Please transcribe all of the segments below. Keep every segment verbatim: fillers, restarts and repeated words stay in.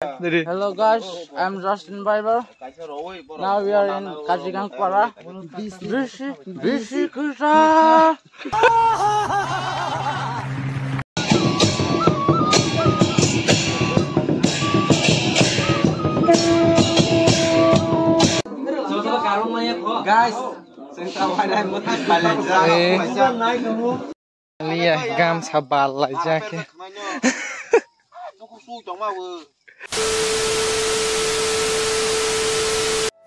Hello guys, I'm Justin Bieber. Now we are in Kazigang Para. Bisi, bisi kisa. Guys, sing tawai dai mutai balik. Eh. Liya gamsa bal laijak khe.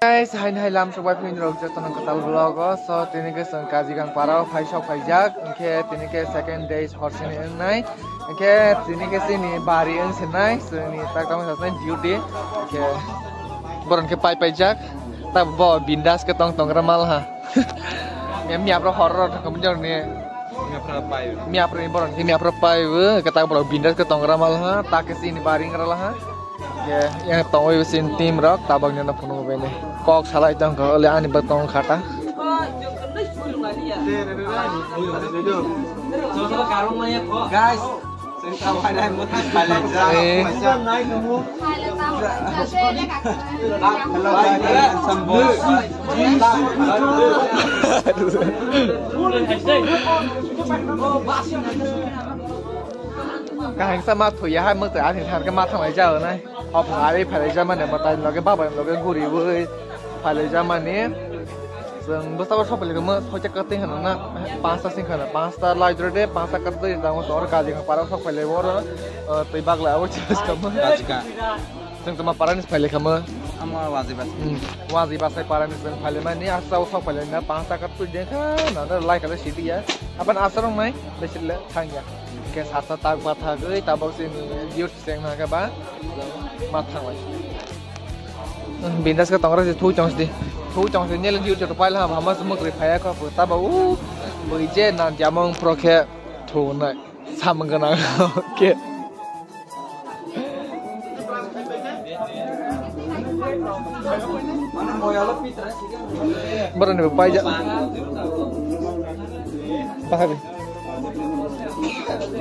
Guys, haini hai lam sokbai phini rok jotono kwtal vlog o. So, tini khe chwng Kazigang Para o phai sok phaijak. Hinkhe tini khe second day horsini wngnai. Hinkhe tini khe chini bari wngsinai. Chwngni tak tamo sasnai duty. Hinkhe boron khe pai paijak. Ta bo bindas khe tong tongra mal ha. Mia, mia pro horror thangkam jorni. Mia pro pai. Mia pro ni borok, mia pro pai bo, kata borok bindas khe tongra mal ha, ta khe sini baring rala ha. Ye, yang tongwi sin team rok, tabak ni na phunuk bene. Kok salai tong kha, ole ani ba tong khata. Guys, kaham sa ma thuya hai mukte ani thar ke ma thanglai jao nai. Hop hari phalai jamani, batai loge, baba loge guri ui phalai jamani. Chwng bwsabo sopili kamo, soita kwtwi hwnna, panchta sing hwnna, panchta lai jora de, panchta kwtwi tango, tor gaji kha para sok phailai oro, twi bagla abo chas kamo. Gaji kha. Chwng tama para ni phailai kamo. Ama waji bas. Hmm, waji basai para ni chwng phailai mani, asa sok phailai na, panchta kwtwi de kha, na lai kala sidi ya. Aban asarong nai, besile thang ya. Ke sasa tak ba thagwi, tabok sini diut seng na ke ba, ma thanglai. Bindas khe tongra se thui chong sidi. Thui chong sidi nele diu joto paila ha hama se mukri phaya kho ta ba u bui je na jamong pro khe thu nai sam gana khe. Boroni bo paija. Pahabi.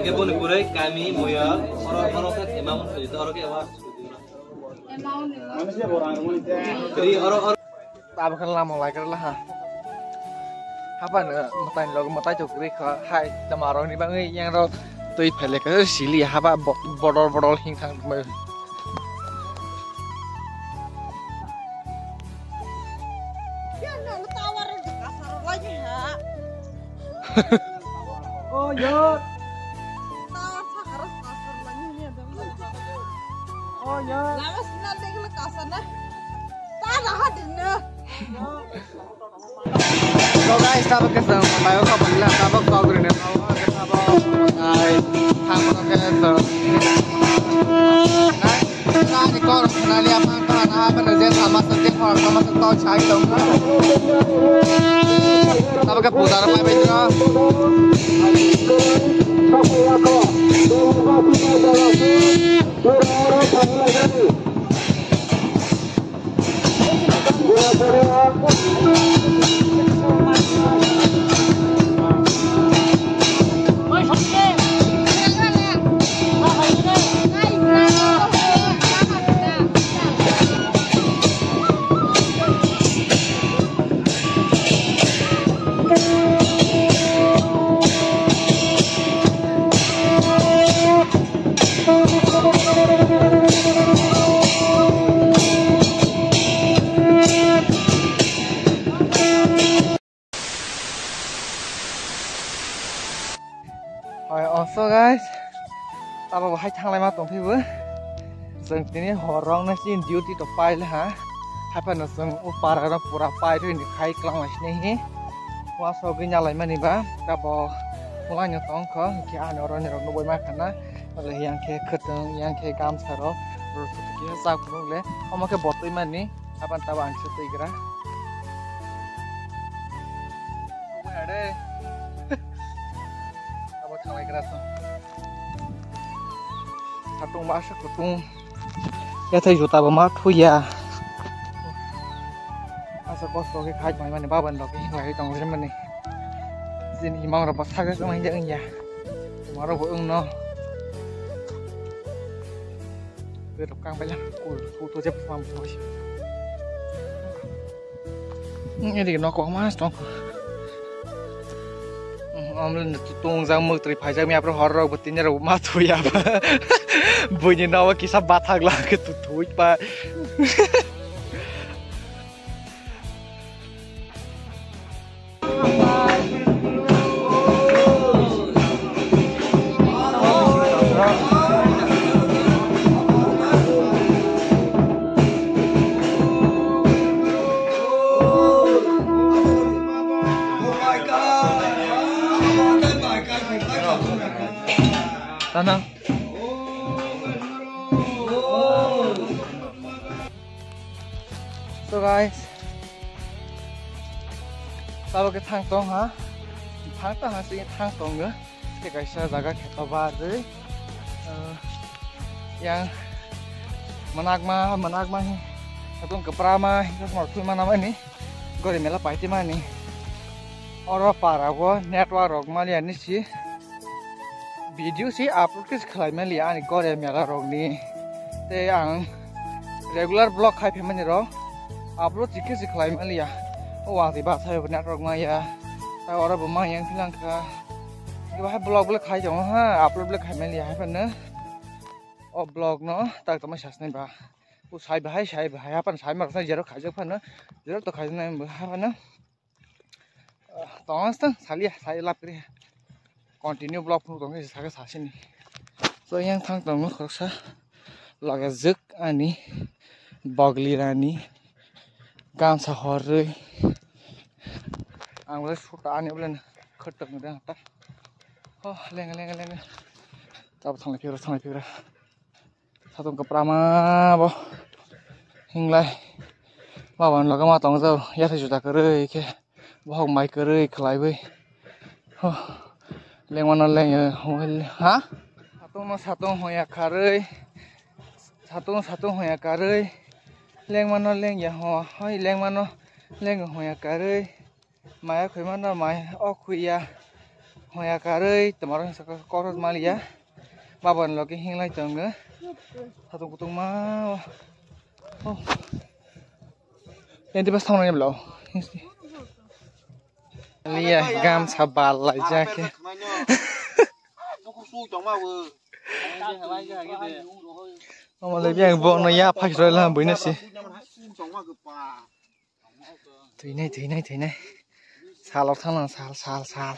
Ke boni purai kami moya oro oro khe imam oro khe wa. Abo khe lama lai khe laha. Hapano mwtai log mwtai chukri kha hai tamo rokni bagwi yang rok twi phailai kha sili haba bodol bodol hing thang tongmai. Oh, yo. Oh, yo. Lama sina degla kasana. Ta raha dinna. So guys, tabok ke sang, tayo ka pala, tabok ka green, tabok, tabok, guys, tabok ke sang. Nani kor nani apa kor apa na je sama saja kor sama saja kor cai dong. Tapi ke putar apa itu? Hoi, also guys, abo bo hai thanglai ma tongphi bo. Chwng tini hor rok na chin duty to pai le ha. Haphano chwng o para no pura pai rwi ni khai klang lai sini hi. Wa sogwi nyalai mani ba, abo pulai no tong kho, khe ani oro ni rok no boi ma khana. Ole yang khe khwtwng, yang khe gamsa rok, rok khe chak phuru le. Omo khe botwi mani. Aban tabo ang se twi gra. Wai ade. Abo thalai gra so. Satung ba asa kutung. Yathai juta bo ma thuya. Asa kosto khe khai mai mani baban rok khe hinglai tong rimani. Jin imang rok bo saga khe mai ya. Maro bo wng no. Berok kang bai ya. Kul, kul to jep mam to. Ini di no kok mas tong. Amle tu tung jang muk tri phai jang mi apro hor rok bwtini rok ma thu ya. Buini no kisa bathak la ke tu thui pa. Tanang. So guys, tabuk khe thang tong ha, thang tong ha, sini thang tongo. Tei kaisa jaga khe tobar rwi, ah, yang manakma, manakma hi, satung kwprama hi, chosma rok thui mana mani, gori mela paiti mani. Oro para o network rok maliya ni si. Video se upload khe se khlai maliya ani Goria mela rokni. Tei ang regular vlog khai phaimani rok upload se khe se khlai maliya. O ang tei bathai bo network maya. Tai oro bo maya wng philang kha. Bahai vlog le khai tongo ha, upload le khai maliya hai phano. O vlog no tak tongma sasnai ba. O sai bahai, sai bahai hapan sai ma rok sai jerok khaijak phano. Jerok to khaijak nai bo haphano. Tong stang salia sai lap kri. Continue vlog phunuk tong khe saka sasini. So yang thang tongo khoroksa loge jwk ani bogli rani gamsa horrwi. Ang le suta ani le khwtwk ni ta. Oh, lenga, lenga, lenga. Tab thanglai phira, thanglai phira. Satung kwprama bo hinglai. Baba ni loge ma tong jao, yathai juda kwrwi khe. Bohok mai kwrwi khlaiwi. Huh. Lengmano lengya, ha? Satungno satung hoya karwi. Satung satung hoya karwi. Lengmano lengya ho, hoi lengmano lengya hoya karwi. Maya khwi mano mai o khwi ya. Hoya karwi tomorok hinsa kokrok maliya. Baba ni loge hinglai tongo. Satung kutung ma. Oh. Yang di bas thawnai blo. Liya gamsa bal lai jake. Omo le biang bo no ya phai roi la buina si. Thwinai, thwinai, thwinai. Salok thanglang, sal, sal, sal.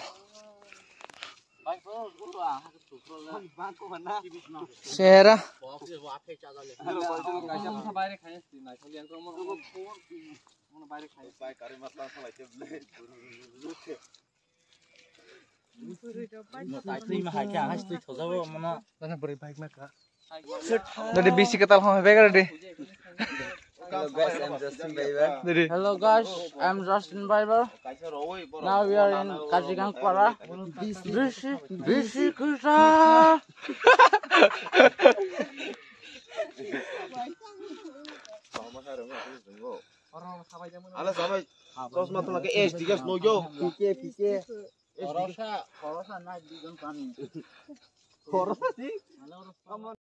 Sera. Dadi bisi katal hong bag ready. Hello guys, I'm Justin Bieber. Ready. Hello guys, I'm Justin Bieber. Now we are in Kajigang Para. Bisi, bisi kusa. Ala sabai. Chosma tongma khe S D gas nogo. P K, P K. Khorosa, khorosa nai duijon pani. Khorosa si?